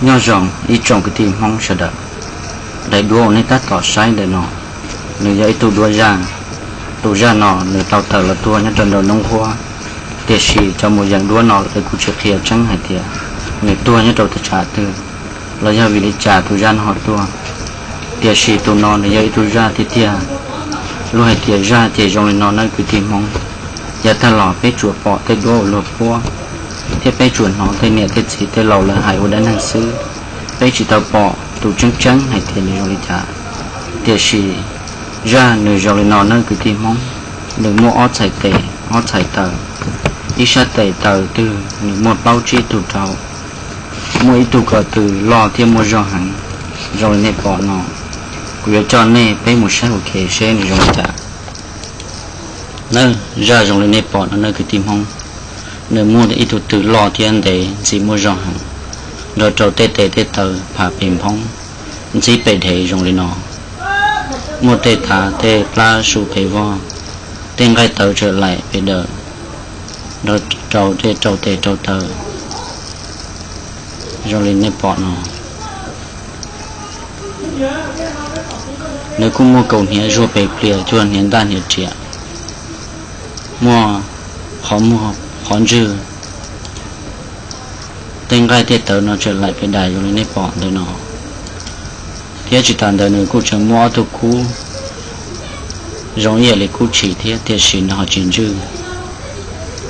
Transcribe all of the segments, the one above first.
Nyob zoo ib tsoom kwv tij Hmoob sawv daws, daim duab uas nej tab tom saib ntawm no, nws yog ib tug duab zaj. Tus zaj no nws tau tawm los tuag nyob rau nraum noob huab, tiam sis cov mus yees duab no lawv kuj tsis qhia tseeb hais tias nws tuag nyob rau teb chaws twg, los yog vim li cas tus zaj no ho tuag. Tiam sis tus no nws yog ib tug zaj tiag tiag. Luag hais tias zaj ces zoo li no nawb kwv tij Hmoob. Yav tag los peb tsuas pom tej duab uas luag puab, thiab peb tsuas hnov tej niam tej txiv tej laus lawv hais ua dab neeg xwb. Peb tsis tau pom tus tseeb tseeb hais tias nws zoo li cas. Tiam sis zaj nws zoo li no nawb kwv tij Hmoob. Nws muaj ob txhais tes ob txhais taw. Ib sab tes taw twg nws muaj plaub tsib tug rau, muaj ib tug ko tw loj thiab muaj zog heev, zoo li nej pom no. Kuv yuav coj nej peb mus saib ua ke seb nws zoo li cas. Nawb, zaj zoo li nej pom no nawb kwv tij Hmoob. Nws muaj ib tug tw loj thiab ntev ntxiv muaj zog heev, nrog rau tej tes tej taw pham pes nphoob, ntxhib pes dhev zoo li no. Muaj tej thav tej plab su pes vog, tej nqaij tawv tsawm laim pes daws, nrog rau tej rau tes rau taw zoo li nej pom no. Nws kuj muaj kaus hniav zuag pes plias cuag hniav ntaj hniav riam, muaj qhov muag qhov ntswg, tej nqaij tej tawv no tsawm laim pes daws zoo li nej pom ntawm no. Thiab tsis tas ntawd nws kuj tseem muaj ob tug kub zoo ib yam li kub tshis thiab tiam sis nws ho tsis ntswj.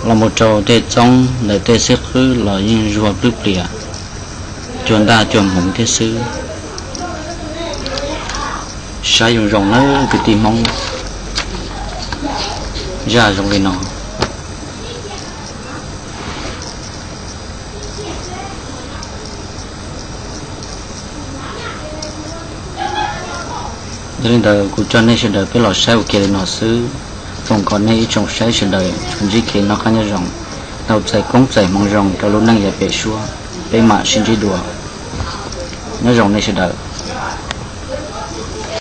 Los mus rau tej txoob ntawm tej xib qwb los yeej zuag plwb plias, cuag ntaj cuag hmoov thiab xwb. Saib zoo zoo nawb kwv tij Hmoob, zaj zoo li no. Yog li ntawd kuv coj nej sawv daws peb los saib ua ke li no xwb. Foom kom nej ib tsoom saib sawv daws tsuas ntsib kev noj qab nyob zoo, tau txais koob txais hmoov zoo rau lub neej yav pem suab, peb mam sib ntsib dua. Nyob zoo nej sawv daws.